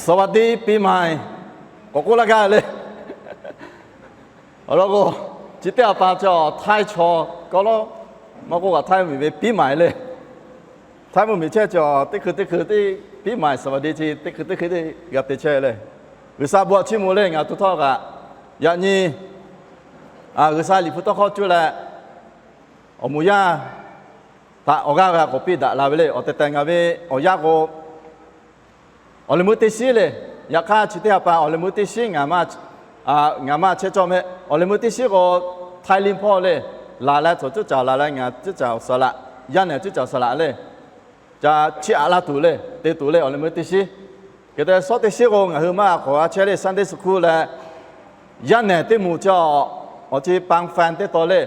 สวัสดีปีใหม่ k'awꞈ k'oˆ laˇ gaˇ le. Awˬ lawn k'o, chi teˇ a pa chaw Htaiˇ chaw kawˇ lawˉ maˇ k'oˆ kaꞈ Htaiˇ mvuhˇmiˬ ve ปีใหม่ le. Htaiˇ mvuhˇmiˬ chehˇ chaw teˇ hkui teˇ hkui teˇ ปีใหม่ สวัสดี chi teˇ hkui teˇ hkui teˇ g'a te chehˇ le. G'uiˬsha bon htaꞈ chiˇ mvuh le. Ngaˬ to htawˇ kaꞈ yaꞈ nyi G'uiˬsha Liꞈ hpu tawˇ hkawˇ cuˇ leh awˬ moˍ yaˇ htaꞈ awˬ g'aˇ g'a k'awꞈ piˇ daꞈ la ve le. Awˬ tehˬ tehˬ ngaˬ ve awˬ yanˇ k'o, awˬ leh meuˇ teˇ shiˉ le. Yaꞈ hk'aˇ chi teˇ a pa awˬ leh meuˇ teˇ shiˉ ngaˬ maˇ chehˇ cawˇ meh. Awˬ leh meuˇ teˇ shiˉ k'o, Htaiˇ liˇ hpawˇ le, laˬ leh cawˬ cuˉ caˍ laˬ leh ngaˬ cuˉ caˍ awˬ suhˍ laꞈ, yaˇ nehˬ cuˉ caˍ awˬ suhˍ laꞈ le, ca chiˇ aꞈ laˇ tuˬ le, te tuˬ le. Awˬ leh meuˇ teˇ shiˉ, hk'e te shawˉ teˇ shiˉ k'o ngaˬ hui maˇ k'awꞈ g'a chehˇ le. Sunday school leh yaˇ nehˬ teˇ moˍ chi awˬ chi ปังแฟน teˇ taw le,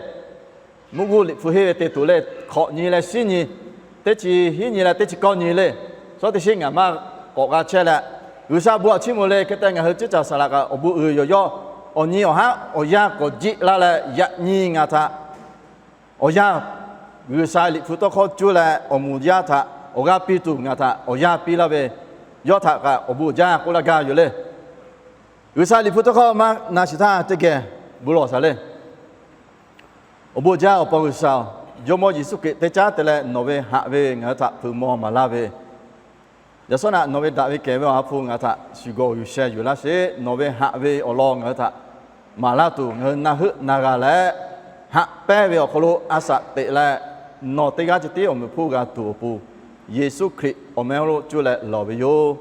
mvuhˇ g'uˇ Liꞈ hpu henˇ ve te tuˬ le. Hkawꞈ nyi leh shiˉ nyi, teˇ chi hiˉ nyi leh teˇ chi kawˇ nyi le. Shawˉ teˇ shiˉ ngaˬ maˇ k'awꞈ g'a chehˇ leh, G'uiˬsha bon htaꞈ chiˇ mvuh le. Hk'e te ngaˬ hui cuˉ caˍ awˬ suhˍ laꞈ kaꞈ awˬ bon uiˍ yawˬ yawˇ awˬ nyi awˬ haˉ awˬ yanˇ k'awꞈ jiˆ laˇ leh, yaꞈ nyi ngaˬ htaꞈ awˬ yanˇ G'uiˬsha Liꞈ hpu tawˇ hkawˇ cuˇ leh awˬ moˍ yaˇ htaꞈ awˬ g'aˇ piˇ tuˬ ngaˬ htaꞈ awˬ yanˇ piˇ laˇ ve, yawˇ htaꞈ kaꞈ awˬ bon uiˍ jaˇ k'oˆ laˇ gaˇ yoˬ le. G'uiˬsha Liꞈ hpu tawˇ hkawˇ maˇ na shiˍ htaˇ teˇ geh bon lawˬ shaˍ le. Awˬ bon jaˇ awˬ pa G'uiˬsha-oˬ, Jawˇmawˇ Yeˍsuˆ Hkriꞈ teˇ caˉ te leh nawˬ ve haꞈ ve ngaˬ hui htaꞈ hpeuꞈ maw maˍ laˇ ve, yaꞈ shawˉ naꞈ nawˬ ve daꞈ ve kehˬ ve awˬ ha hpu ngaˬ htaꞈ shuˍ gawˬ yuˬ sheh yuˬ laˇ sheˍ. Nawˬ ve haꞈ ve awˬ lawn ngaˬ hui htaꞈ maˍ laˇ tuˬ ngaˬ hui na heuˆ na g'a leh, haꞈ pehnˇ ve awˬ hk'aw lo a shaꞈ teꞈ leh, nawˬ teˇ g'aˇ ceh tiˉ awˬ meunˍ hpoˇ g'a tuˬ awˬ pon, Yeˍsuˆ Hkriꞈ awˬ meh lo cuˇ leh lawˬ ve yoˬ.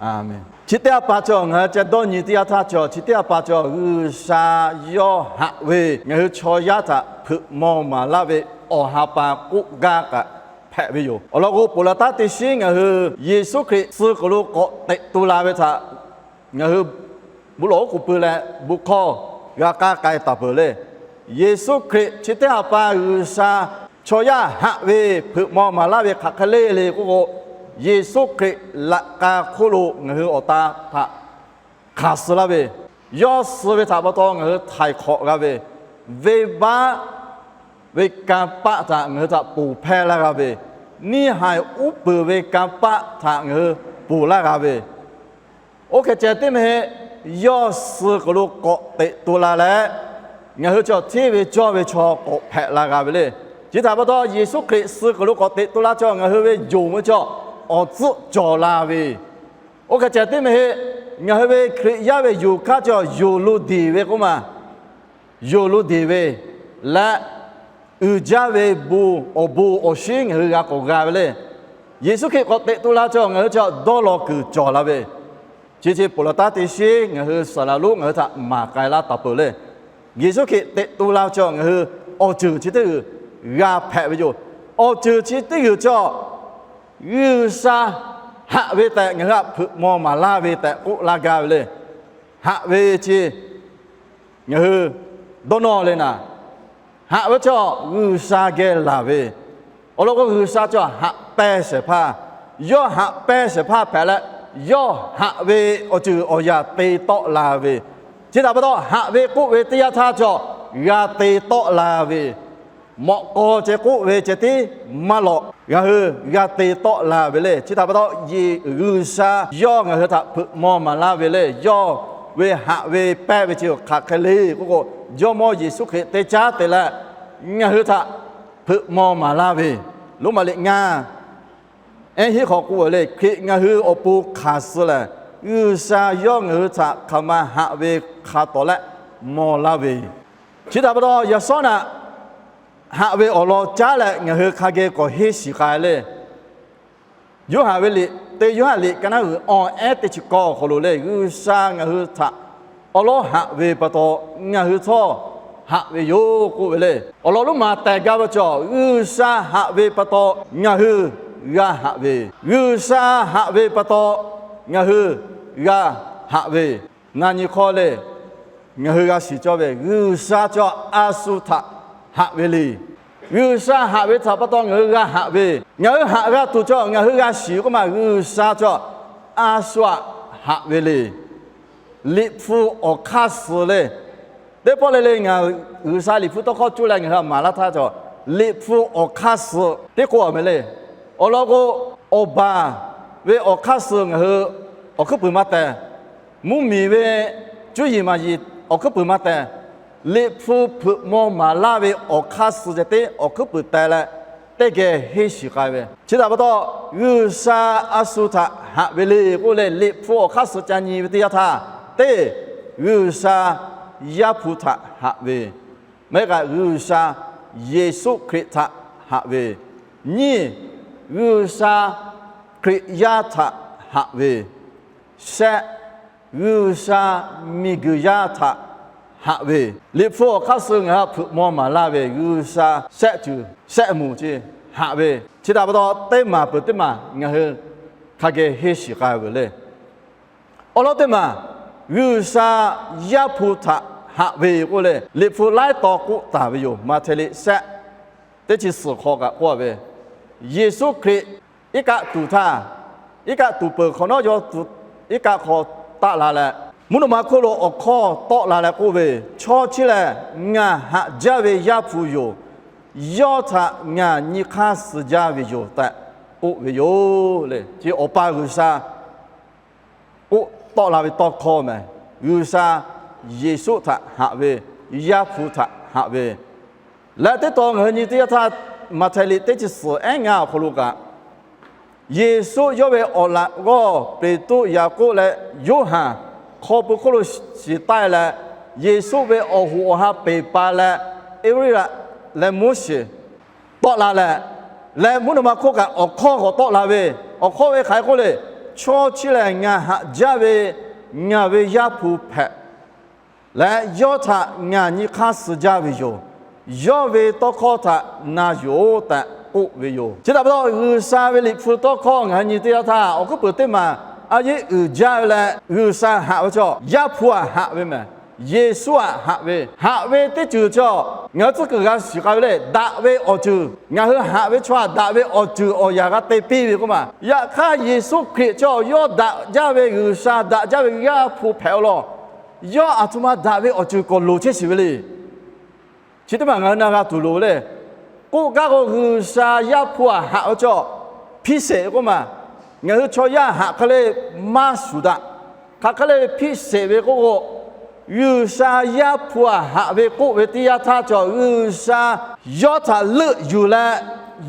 Aˍmenˍ. Chi teˇ a pa chaw ngaˬ hui ceh dawˇ nyi teˇ yanˇ htaˇ chaw, chi teˇ a pa chaw G'uiˬsha yawˇ haꞈ ve ngaˬ hui chaw yaˇ htaꞈ hpeuꞈ maw maˍ laˇ ve awˬ ha pa k'oˆ gaˇ kaꞈ hpehꞈ ve yoˬ. Awˬ lawn k'o, ponˬ laˬ taˉ teˇ shiˉ ngaˬ hui Yeˍsuˆ Hkriꞈ suh k'oˍ lo k'awꞈ teꞈ tu la ve htaꞈ ngaˬ hui bon lawˬ oˉ k'oˍ pui leh bon hkawˇ g'a k'aˇ k'ai taˍ peuˬ le. Yeˍsuˆ Hkriꞈ chi teˇ a pa G'uiˬsha chaw yaˇ haꞈ ve hpeuꞈ maw maˍ laˇ ve hk'aˬ hk'e le le k'oˆ k'o, Yeˍsuˆ Hkriꞈ laꞈ k'a hk'oˆ lo ngaˬ hui awˬ ta htaꞈ hk'aˬ suh laˇ ve, yawˇ suh ve htaꞈ pa taw ngaˬ hui htaiˍ hk'awꞈ g'a ve, venˇbaˆ ve kanˇ paˆ htaꞈ ngaˬ hui htaꞈ ponˬ hpehˇ laˇ g'a ve, neˇ haiˬ uˉ peunˍ ve kanˇ paˆ htaꞈ ngaˬ hui ponˬ laˇ g'a ve, oˇ hk'e ceh tiˉ meh heˆ, yawˇ suh k'oˍ lo k'awꞈ teꞈ tu la leh, ngaˬ hui chaw hteˇ ve cawˇ ve chaw k'awꞈ hpehꞈ la g'a ve le. Chi htaꞈ pa taw, Yeˍsuˆ Hkriꞈ suh k'oˍ lo k'awꞈ teꞈ tu la chaw ngaˬ hui ve yonˍ ve chaw awˬ tcuhˆ cawˬ la ve, oˇ hk'e ceh tiˉ meh heˆ, ngaˬ hui ve Hkriꞈ yaˇ ve yonˍ hkanˇ chaw yonˍ lo deˬ ve k'oˆ ma, yonˍ lo deˬ ve leh, uiˍ jaˇ ve bon awˬ bon awˬ shinˉ ngaˬ hui g'a k'awꞈ g'a ve le. Yeˍsuˆ Hkriꞈ k'awꞈ teꞈ tu la chaw ngaˬ hui chaw dawˇ law kuiˬ cawˬ la ve, chi chi ponˬ laˬ taˉ teˇ shiˉ ngaˬ hui saˍ laˍ lonˉ ngaˬ hui htaꞈ maˍ k'ai laˇ taˍ peuˬ le. Yeˍsuˆ Hkriꞈ teꞈ tu la chaw ngaˬ hui awˬ ceuˬ chi teˇ g'uiˬ g'a hpehꞈ ve yoˬ. Awˬ ceuˬ chi teˇ g'uiˬ chaw G'uiˬsha haꞈ ve tehꞈ ngaˬ hui htaꞈ hpeuꞈ maw maˍ laˇ ve tehꞈ k'oˆ laˇ gaˇ ve le. Haꞈ ve chi ngaˬ hui dawˇ nawˇ le naˍ, haꞈ ve chaw G'uiˬsha geh laˬ ve, awˬ lawn k'o G'uiˬsha chaw haꞈ pehnˇ shehˍ hpaˇ, yawˇ haꞈ pehnˇ shehˍ hpaˇ hpehꞈ leh, yawˇ haꞈ ve awˬ ceuˬ awˬ yaꞈ te tawˆ la ve, chi htaꞈ pa taw haꞈ ve k'oˆ ve teˇ yanˇ htaˇ chaw g'a te tawˆ la ve, mawꞈ k'aw ceh k'oˆ ve ceh tiˉ maˇ lawꞈ, ngaˬ hui g'a te tawˆ la ve le. Chi htaꞈ pa taw, G'uiˬsha yawˇ ngaˬ hui htaꞈ hpeuꞈ maw maˍ laˇ ve le. Yawˇ ve haꞈ ve pehnˇ ve chi hk'aˬ hk'e le k'oˆ k'o, Jawˇmawˇ Yeˍsuˆ Hkriꞈ teˇ caˉ te leh ngaˬ hui htaꞈ hpeuꞈ maw maˍ laˇ ve, Roˉmaꞈ liꞈ ngaˇ ehˉ hiˉ hk'aw k'oˆ ve le. Hkriꞈ ngaˬ hui awˬ pon hk'aˬ suh lehˬ, G'uiˬsha yawˇ ngaˬ hui htaꞈ hk'aˬ ma haꞈ ve hk'a tawˍ leh maw laˇ ve, chi htaꞈ pa taw yaꞈ shawˉ naꞈ haꞈ ve awˬ lawn caˉ leh ngaˬ hui hk'a geh k'awꞈ henˇ shiˍ k'ai le. Yoˇhanˬ ve liꞈ, teˇ Yoˇhanˬ liꞈ ka naˉ uiˍ awˬ ehˉ teˇ chi kawˇ awˬ hk'aw lo le, G'uiˬsha ngaˬ hui htaꞈ awˉ lawˉ haꞈ ve pa taw ngaˬ hui htawˇ haꞈ ve yoˬ k'oˆ ve le. Awˬ lawn lonˉ ma tehˬ gaˇ ve chaw, G'uiˬsha haꞈ ve pa taw ngaˬ hui g'a haꞈ ve, G'uiˬsha haꞈ ve pa taw ngaˬ hui g'a haꞈ ve, na nyi hkawˇ le. Ngaˬ hui g'a shiˍ cawˇ ve G'uiˬsha chaw a shu htaꞈ haꞈ ve le. G'uiˬsha haꞈ ve htaꞈ pa taw ngaˬ hui g'a haꞈ ve, ngaˬ hui haꞈ g'a tuˬ chaw ngaˬ hui g'a shiˍ k'oˆ ma, G'uiˬsha chaw a shu htaꞈ haꞈ ve le. Liꞈ hpu awˬ hk'aˇ suh le. Teˇ pawˆ le le ngaˬ G'uiˬsha Liꞈ hpu tawˇ hkawˇ cuˇ leh ngaˬ hui maˍ laˇ htaˇ chaw, Liꞈ hpu awˬ hk'aˇ suh teˇ k'oˆ a meh le. Awˬ lawn k'o, awˬ baˬ ve awˬ hk'aˇ suh ngaˬ hui awˬ hkuiˉ puiˍ maˇ tehˬ. Mvuhˇmiˬ ve cuˇ yiˍ maˍ yiˍ awˬ hkuiˉ puiˍ maˇ tehˬ. Liꞈ hpu hpeuꞈ maw maˍ laˇ ve awˬ hk'aˇ suh ceh tiˉ awˬ hkuiˉ puiˍ teh leh, teˇ geh henˇ shiˍ k'ai ve. Chi htaꞈ pa taw, G'uiˬsha a shu htaꞈ haꞈ ve le k'oˆ leh, Liꞈ hpu awˬ hk'aˇ suh ca nyi ve teˇ yanˇ htaˇ, teˇ, G'uiˬsha Yaˇ hpu htaꞈ haꞈ ve. Maˇ heˆ k'o, G'uiˬsha Yeˍsuˆ Hkriꞈ htaꞈ haꞈ ve. Nyiˇ, G'uiˬsha Hkriꞈ yaˇ htaꞈ haꞈ ve. Shehˆ, G'uiˬsha miˬguiˬ yaˇ htaꞈ haꞈ ve. Liꞈ hpu awˬ hk'aˇ suh ngaˬ hui hpeuꞈ maw maˍ laˇ ve G'uiˬsha shehˆ tuˬ shehˆ moˍ ce haꞈ ve. Chi htaꞈ pa taw, teˇ maˬ peuˬ teˇ maˬ ngaˬ hui hk'a geh henˇ shiˍ k'ai ve le. Awˬ lawn teˇ maˬ, G'uiˬsha Yaˇ hpu htaꞈ haꞈ ve k'oˆ leh, Liꞈ hpu laiˉ taw k'oˆ taˍ ve yoˬ. Maꞈhtehˍ liꞈ shehˆ, teˇ chi suhˍ hk'aw kaꞈ k'oˆ ve, Yeˍsuˆ Hkriꞈ iˉ kaˆ tuˬ htaˇ, iˉ kaˆ tuˬ peuˬ hk'awꞈ nawˉ yawˇ tuˬ iˉ kaˆ hk'aw taˆ la leh, mvuhˇ naw ma hk'oˆ lo awˬ hkawˇ tawˆ la leh k'oˆ ve, Chaw chi lehˬ ngaˬ haꞈ jaˇ ve Yaˇ hpu yoˬ. Yawˇ htaꞈ ngaˬ nyi hk'aˇ suh jaˇ ve yoˬ tehꞈ k'oˆ ve yoˬ le. Chi Awˬ pa G'uiˬsha k'oˆ tawˆ la ve tawˇ hkawˇ mehˍ. G'uiˬsha Yeˍsuˆ htaꞈ haꞈ ve, Yaˇ hpu htaꞈ haꞈ ve. Leh teˇ tawn ngaˬ hui nyi teˇ yanˇ htaˇ, Maꞈhtehˍ liꞈ teˇ chi suhˍ ehˉ ngaˇ awˬ hk'aw lo kaꞈ, Yeˍsuˆ yawˇ ve awˬ laꞈ g'awˇ Peˍtruˆ, Yaˍkoˆ leh Yoˇhanˬ hk'aw pui hk'oˆ lo shiˍ taˆ leh, Yeˍsuˆ ve awˬ hoꞈ awˬ ha peˬ pa leh, Eˇliˇyaꞈ leh Moˉseˍ tawˆ la leh, leh mvuhˇ naw ma hk'oˆ kaꞈ awˬ hkawˇ k'awꞈ tawˆ la ve, awˬ hkawˇ ve hk'aˬ hk'e k'oˆ le, Chaw chi lehˬ ngaˬ haꞈ jaˇ ve ngaˬ ve Yaˇ hpu hpehꞈ leh, yawˇ htaꞈ ngaˬ nyi hk'aˇ suh jaˇ ve yoˬ. Yawˇ ve tawˇ hkawˇ htaꞈ na yuˬ-oˬ tehꞈ k'oˆ ve yoˬ. Chi htaꞈ pa taw, G'uiˬsha ve Liꞈ hpu tawˇ hkawˇ ngaˬ hui nyi teˇ yanˇ htaˇ, awˬ hkuiˉ puiˍ teˇ maˬ a yeˉ uiˍ jaˇ ve leh, G'uiˬsha haꞈ ve chaw Yaˇ hpu aꞈ haꞈ ve mehˍ. Yeˍsuˆ aꞈ haꞈ ve, haꞈ ve teˇ ceuˬ chaw ngaˬ hui tcuhˉ kuiˬ g'a shiˍ k'ai ve le. Daꞈ ve awˬ ceuˬ, ngaˬ hui haꞈ ve chaw aꞈ daꞈ ve awˬ ceuˬ awˬ yanˍ g'a te piˇ ve k'oˆ ma. Yaꞈ hk'aˇ, Yeˍsuˆ Hkriꞈ chaw yawˇ daꞈ jaˇ ve G'uiˬsha daꞈ jaˇ ve Yaˇ hpu hpehꞈ-aw law. Yawˇ aˬ htoꞈ ma daꞈ ve awˬ ceuˬ k'awꞈ loˍ chehˇ shiˍ ve le. Chi teˇ maˬ ngaˬ hui na g'a tuˬ loˍ ve le. K'oˆ gaˇ k'o, G'uiˬsha Yaˇ hpu aꞈ haꞈ ve chaw hpiˇ sheˍ ve k'oˆ ma. Ngaˬ hui chaw yaˇ haꞈ hk'e le maˇ shuˍ daꞈ. Hk'aˬ hk'e le hpiˇ sheˍ ve k'oˆ k'o, G'uiˬsha Yaˇ hpu aꞈ haꞈ ve k'oˆ ve teˇ yanˇ htaˇ chaw G'uiˬsha yawˇ htaꞈ leuˆ yuˬ leh,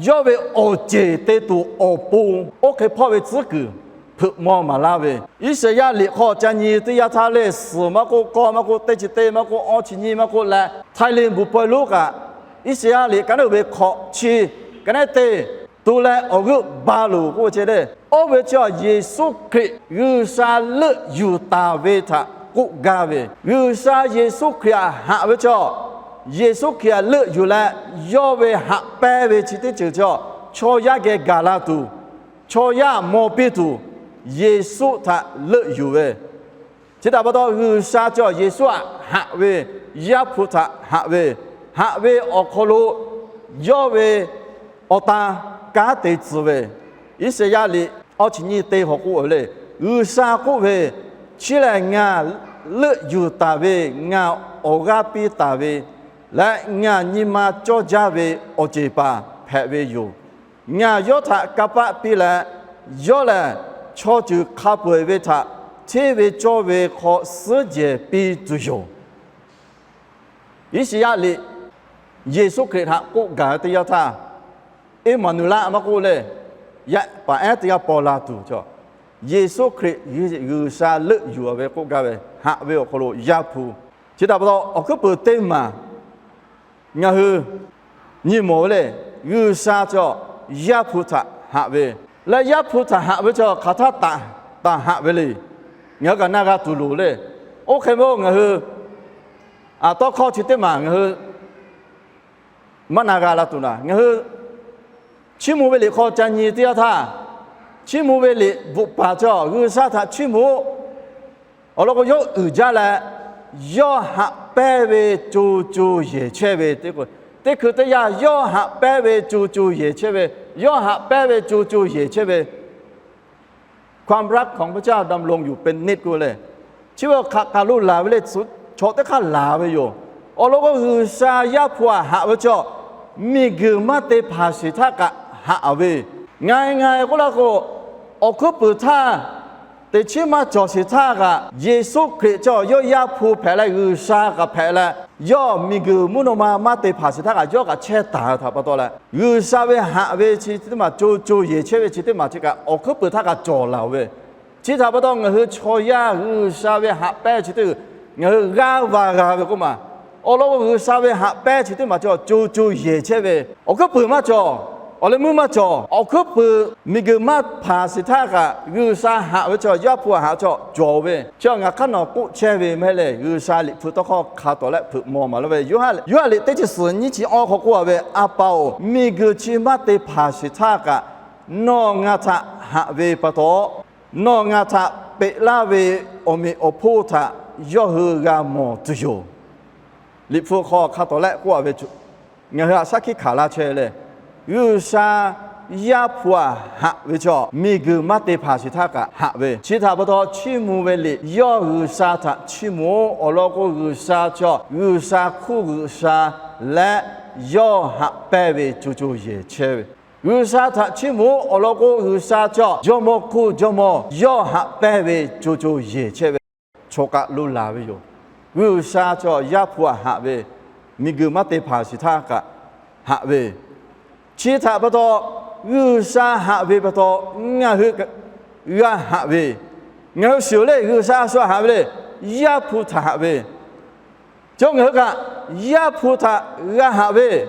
yawˇ ve awˬ ceˬ te tuˬ awˬ pon oˇ hk'e hpawˇ ve tcuhˉ kuiˬ hpeuꞈ maw maˍ laˇ ve. Iˉsaˍyaˆ liꞈ hk'aw ca nyi teˇ yanˇ htaˇ le, suhˍ maˇ k'oˆ, kawˇ maˇ k'oˆ, teˇ chi teˇ maˇ k'oˆ, awˇ chi nyiˇ maˇ k'oˆ leh, Htaiˇ liꞈ bvuhꞈ pawehˇ lonˉ kaꞈ, Iˉsaˍyaˆ liꞈ ka neˉ uiˍ ve hkawꞈ chi, ka neˉ te, to leh awˬ g'euˆ ba loˬ k'oˆ ve ce le. Oˇ ve chi Yeˍsuˆ Hkriꞈ G'uiˬsha leuˆ yuˬ taˍ ve htaꞈ k'oˆ gaˇ ve. G'uiˬsha Yeˍsuˆ Hkriꞈ aꞈ haꞈ ve chaw, Yeˍsuˆ Hkriꞈ aꞈ leuˆ yuˬ leh, yawˇ ve haꞈ pehnˇ ve chi teˇ ceuˬ chaw, chaw yaˇ geh gaˬ la tuˬ, chaw yaˇ mawˬ piˇ tuˬ, Yeˍsuˆ htaꞈ leuˆ yuˬ ve. Chi htaꞈ pa taw, G'uiˬsha chaw Yeˍsuˆ aꞈ haꞈ ve, Yaˇ hpu htaꞈ haꞈ ve, haꞈ ve awˬ hk'aw lo yawˇ ve awˬ tan kanˉ te tcuh ve, Iˉsaˍyaˆ liꞈ awˇ chi nyiˇ teˇ hk'aw k'oˆ ve le. G'uiˬsha k'oˆ ve, Chi lehˬ ngaˬ leuˆ yuˬ taˍ ve, ngaˬ awˬ g'aˇ piˇ taˍ ve leh ngaˬ nyi ma cawˇ jaˇ ve awˬ ceˬ paˍ hpehꞈ ve yoˬ. Ngaˬ yawˇ htaꞈ kanˇ paˆ piˇ leh, yawˇ lehˬ chaw ceuˬ hk'a peu-eˬ ve htaꞈ hteˇ ve cawˇ ve hk'aw suhˉ jehˬ piˇ tuˬ yoˬ. Iˉsaˍyaˆ liꞈ Yeˍsuˆ Hkriꞈ htaꞈ k'oˆ gaˬ ve teˇ yanˇ htaˇ, Eˇmaˍnuˍlaˆ maˇ k'oˆ le, yaꞈ paˍ ehˉ teˇ g'aˇ paw la tuˬ chaw, Yeˍsuˆ Hkriꞈ G'uiˬsha leuˆ yuˬ ve k'oˆ gaˇ ve, haꞈ ve awˬ hk'aw lo Yaˇ hpu. Chi htaꞈ pa taw, awˬ hkuiˉ puiˍ teˇ maˬ ngaˬ hui nyi mawˬ ve le. G'uiˬsha chaw Yaˇ hpu htaꞈ haꞈ ve, leh Yaˇ hpu htaꞈ haꞈ ve chaw hk'aˬ htaˇ taˍ haꞈ ve le. Ngaˬ hui kaꞈ na g'a tuˬ loˍ le. Oˇ hk'e ve ngaˬ hui aˬ tawˇ hkawˇ chi teˇ maˬ ngaˬ hui maˇ na g'a la tuˬ naˍ, ngaˬ hui Chiˇ mvuh ve liꞈ hk'aw ca nyi teˇ yanˇ htaˇ, Chiˇ mvuh ve liꞈ bvuhꞈ paˍ chaw G'uiˬsha htaꞈ chiˇ mvuh-oˆ. Awˬ lawn k'o, yawˇ uiˍ jaˇ leh, yawˇ haꞈ pehnˇ ve co co yehˬ chehˇ ve teˇ hkui teˇ yanˇ, yawˇ haꞈ pehnˇ ve co co yehˬ chehˇ ve, yawˇ haꞈ pehnˇ ve co co yehˬ chehˇ ve ความรักของพระเจ้าดำรงอยู่เป็นนิจ k'oˆ leh, chi ve awˬ hk'aˬ kaˬ lo laˬ ve le. Chaw teˇ hk'aˇ laˬ ve yoˬ. Awˬ lawn k'o, G'uiˬsha Yaˇ hpu aꞈ haꞈ ve chaw, miˬguiˬ maˇ te hpanˍ sheˍ htaˇ kaꞈ haꞈ ve, ngaˬ e ngaˬ e k'oˆ laˇ k'o, awˬ hkuiˉ puiˍ htaˇ Teꞈ chiˉ maˇ cawˬ sheˍ htaˇ kaꞈ, Yeˍsuˆ Hkriꞈ chi yawˇ Yaˇ hpu hpehꞈ leh G'uiˬsha kaꞈ hpehꞈ leh, yawˇ miˬguiˬ mvuhˇ naw ma maˇ te hpanˍ sheˍ htaˇ kaꞈ yawˇ kaꞈ chehˇ taˍ ve htaꞈ pa taw leh, G'uiˬsha ve haꞈ ve chi teˇ maˬ co co yehˬ chehˇ ve chi teˇ maˬ chi kaꞈ awˬ hkuiˉ puiˍ htaˇ kaꞈ cawˬ laˬ ve. Chi htaꞈ pa taw ngaˬ hui chaw yaˇ G'uiˬsha ve haꞈ pehnˇ chi teˇ, ngaˬ hui g'aˇ va g'a ve k'oˆ maˬ. Awˬ lawn k'o, G'uiˬsha ve haꞈ pehnˇ chi teˇ maˬ chi co co yehˬ chehˇ ve, awˬ hkuiˉ puiˍ maˇ cawˬ, awˬ leh meuˇ maˇ cawˬ, awˬ hkuiˉ puiˍ miˬguiˬ maˇ hpanˍ sheˍ htaˇ kaꞈ, G'uiˬsha haꞈ ve chi Yaˇ hpu haꞈ chi cawˬ ve chi ngaˬ hk'aˇ nawˬ k'oˆ chehˇ ve maˇ heˆ le. G'uiˬsha Liꞈ hpu tawˇ hkawˇ hk'a tawˍ leh hpeuꞈ maw maˍ laˇ ve, Yoˇhanˬ liꞈ teˇ chi suhˍ nyiˇ chi awˇ hk'aw k'oˆ a ve, A pa-oˬ, miˬguiˬ chi maˇ te hpanˍ sheˍ htaˇ kaꞈ, nawˬ ngaˬ htaꞈ haꞈ ve pa taw, nawˬ ngaˬ htaꞈ peꞈ laˇ ve awˬ meꞈ awˬ hponˇ htaꞈ yawˇ hui g'a mawˬ tuˬ yoˬ. Liꞈ hpu hk'aw hk'a tawˍ leh k'oˆ a ve, ngaˬ hui a shaˉ hkiˆ hkanˍ laˇ chehˇ leh, G'uiˬsha Yaˇ hpu a haꞈ ve chi miˬguiˬ maˇ te hpanˍ sheˍ htaˇ kaꞈ haꞈ ve. Chi htaꞈ pa taw chiˇ mvuh ve liꞈ, yawˇ G'uiˬsha htaꞈ chiˇ mvuh-oˬ. Awˬ lawn k'o, G'uiˬsha chi G'uiˬsha hkunˉ G'uiˬsha leh yawˇ haꞈ pehnˇ ve co co yehˬ chehˇ ve. G'uiˬsha htaꞈ chiˇ mvuh-oˬ. Awˬ lawn k'o, G'uiˬsha chi jawˇmawˇ hkunˉ jawˇmawˇ yawˇ haꞈ pehnˇ ve co co yehˬ chehˇ ve, choˬ kaꞈ lo laˬ ve yoˬ. G'uiˬsha chi Yaˇ hpu a haꞈ ve, miˬguiˬ maˇ te hpanˍ sheˍ htaˇ kaꞈ haꞈ ve. Chi htaꞈ pa taw, G'uiˬsha haꞈ ve pa taw, ngaˬ hui g'a haꞈ ve. Ngaˬ hui shiˍ-oˬ le, G'uiˬsha a shu haꞈ ve le, Yaˇ hpu htaꞈ haꞈ ve. Chi ngaˬ hui kaꞈ Yaˇ hpu htaꞈ g'a haꞈ ve,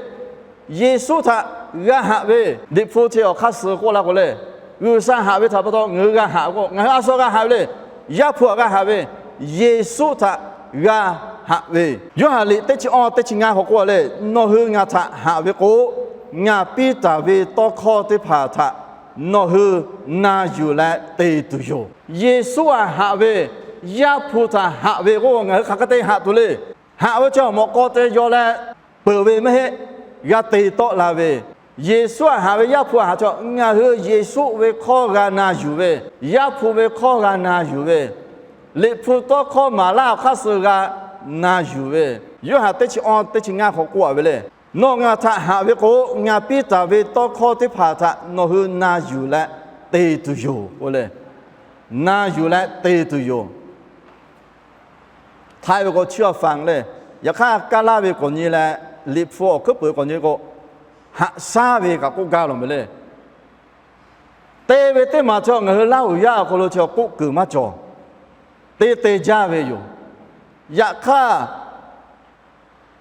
Yeˍsuˆ htaꞈ g'a haꞈ ve. Liꞈ hpu chi awˬ hk'aˇ suh k'oˆ laˇ k'o le, G'uiˬsha haꞈ ve htaꞈ pa taw ngaˬ hui g'a haꞈ k'o, ngaˬ hui a shu g'a haꞈ ve le, Yaˇ hpu htaꞈ g'a haꞈ ve, Yeˍsuˆ htaꞈ g'a haꞈ ve. Yoˇhanˬ liꞈ teˇ chi awˇ teˇ chi ngaˇ hk'aw k'oˆ a le, Nawˬ hui ngaˬ htaꞈ haꞈ ve k'o, ngaˬ piˇ taˍ ve tawˇ hkawˇ teˇ hpaˍ htaꞈ nawˬ hui na yuˬ leh te tuˬ yoˬ. Yeˍsuˆ a haꞈ ve, Yaˇ hpu htaꞈ haꞈ ve k'o, ngaˬ hui hk'aˬ hk'e te haꞈ tuˬ le. Haꞈ ve chi mawꞈ k'aw te yaw leh peuˬ ve maˇ heˆ, g'a te tawˆ la ve. Yeˍsuˆ a haꞈ ve, Yaˇ hpu a haꞈ chi ngaˬ hui Yeˍsuˆ ve hkawˇ g'a na yuˬ ve, Yaˇ hpu ve hkawˇ g'a na yuˬ ve, Liꞈ hpu tawˇ hkawˇ maˍ laˇ awˬ hk'aˇ suh g'a na yuˬ ve. Yoˇhanˬ teˇ chi awˇ teˇ chi ngaˇ hk'aw k'oˆ a ve le, Nawˬ ngaˬ htaꞈ haꞈ ve k'o, ngaˬ piˇ taˍ ve tawˇ hkawˇ teˇ hpaˍ htaꞈ nawˬ hui na yuˬ leh te tuˬ yoˬ k'oˆ le. Na yuˬ leh te tuˬ yoˬ. Htaiˇ ve k'o chi a faˍ le, yaꞈ hk'aˇ Kaˇ laˇ ve k'awꞈ nyi leh, Liꞈ hpu awˬ hkuiˉ peuˬ ve k'awꞈ nyi k'o, haꞈ shaˉ ve kaꞈ k'oˆ gaˇ law meh le. Te ve teˇ maˬ chi ngaˬ hui Laˇ huˍ yaˇ awˬ hk'aw lo chi k'oˆ kuiˬ maˇ cawˬ. Te te jaˇ ve yoˬ. Yaꞈ hk'aˇ,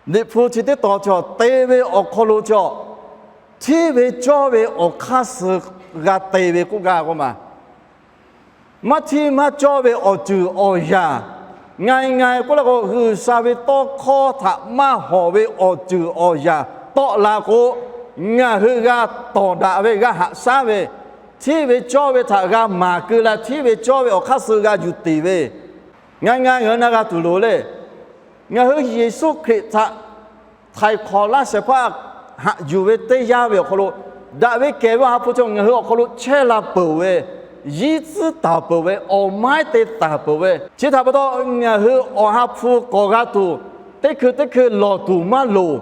Liꞈ hpu chi teˇ tawn chi te ve awˬ hk'aw lo chi, hteˇ ve cawˇ ve awˬ hk'aˇ suh g'a te ve k'oˆ gaˇ k'oˆ ma. Maˇ hteˇ maˇ cawˇ ve awˬ ceuˬ awˬ yanˍ, ngaˬ ngaˬ k'oˆ la k'o, G'uiˬsha ve tawˇ hkawˇ htaꞈ maˇ hawˍ ve awˬ ceuˬ awˬ yanˍ tawˆ la k'o, ngaˬ hui g'a tawˍ daꞈ ve, g'a haꞈ shaˉ ve, hteˇ ve cawˇ ve htaꞈ g'a maˍ keu leh, hteˇ ve cawˇ ve awˬ hk'aˇ suh g'a yuˬ tiˍ ve, ngaˬ ngaˬ ngaˬ hui na g'a tuˬ loˍ le. Ngaˬ hui Yeˍsuˆ Hkriꞈ htaꞈ htaiˍ hk'awꞈ laˇ shehˍ hpaˇ haꞈ yuˬ ve teˇ yanˇ ve awˬ hk'aw lo, daꞈ ve kehˬ ve Awˬ ha hpu chi ngaˬ hui awˬ hk'aw lo chehˇ la peuˬ ve, yinˉ tcuhˉ taˍ peuˬ ve, awˬ maiˉ te taˍ peuˬ ve, chi htaꞈ pa taw ngaˬ hui Awˬ ha hpu k'awꞈ g'a tuˬ, teˇ hkui teˇ hkui lawˬ tuˬ maˇ loˍ.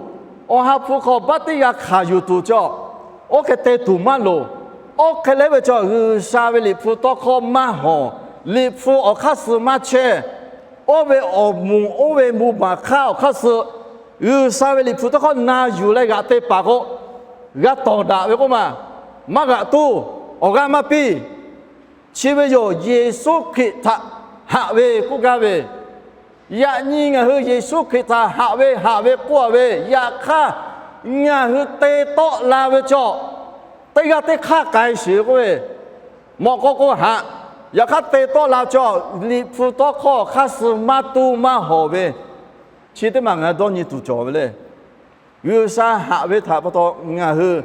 Awˬ ha hpu hk'aw baˆ teˇ g'a hkanˍ yuˬ tuˬ chi, oˇ hk'e te tuˬ maˇ loˍ. Oˇ hk'e leh ve chi G'uiˬsha ve Liꞈ hpu tawˇ hkawˇ maˇ hawˍ, Liꞈ hpu awˬ hk'aˇ suh maˇ chehˇ, oˇ ve awˬ moˍ oˇ ve mvuh maˍ hk'aˇ awˬ hk'aˇ suh, G'uiˬsha ve Liꞈ hpu tawˇ hkawˇ na yuˬ leh g'aꞈ te paˍ k'o, g'a tawˍ daꞈ ve k'oˆ ma. Maˇ g'aꞈ tuˬ, awˬ g'aˇ maˇ piˇ. Chi ve yoˬ, Yeˍsuˆ Hkriꞈ htaꞈ haꞈ ve k'oˆ gaˇ ve. Yaꞈ nyi ngaˬ hui Yeˍsuˆ Hkriꞈ htaꞈ haꞈ ve haꞈ ve k'oˆ a ve, yaꞈ hk'aˇ ngaˬ hui te tawˆ la ve chaw, teˇ g'aˇ teˇ hk'aˇ k'ai sheˍ ve k'oˆ ve, mawꞈ k'aw k'o haꞈ, yaꞈ hk'aˇ te tawˆ la chaw, Liꞈ hpu tawˇ hkawˇ awˬ hk'aˇ suh maˇ tuˇ maˇ hawˍ ve, chi teˇ maˬ ngaˬ hui dawˇ nyi tuˬ cawˬ ve le. G'uiˬsha haꞈ ve htaꞈ pa taw ngaˬ hui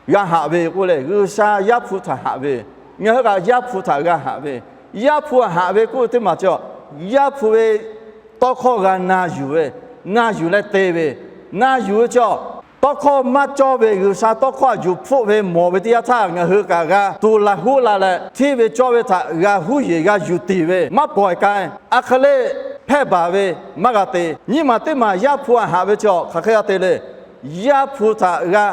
g'a haꞈ ve k'oˆ leh, G'uiˬsha Yaˇ hpu htaꞈ haꞈ ve, ngaˬ hui kaꞈ Yaˇ hpu htaꞈ g'a haꞈ ve, Yaˇ hpu haꞈ ve k'oˆ ve teˇ maˬ chi, Yaˇ hpu ve tawˇ hkawˇ g'a na yuˬ ve, na yuˬ leh te ve, na yuˬ ve chi, tawˇ hkawˇ maˇ cawˇ ve G'uiˬsha tawˇ hkawˇ a yuˬ hpfuhˆ ve mawˬ ve teˇ yanˇ htaˇ, ngaˬ hui kaꞈ g'a tu la huˉ la leh, hteˇ ve cawˇ ve htaꞈ g'a huˉ yeˬ g'a yuˬ tiˍ ve, maˇ pawˍ k'ai, a hk'e le hpehˇ baˬ ve maˇ g'a te. Nyiˇ maˬ teˇ maˬ Yaˇ hpu a haꞈ ve chi hk'aˬ hk'e g'a te le. Yaˇ hpu htaꞈ g'a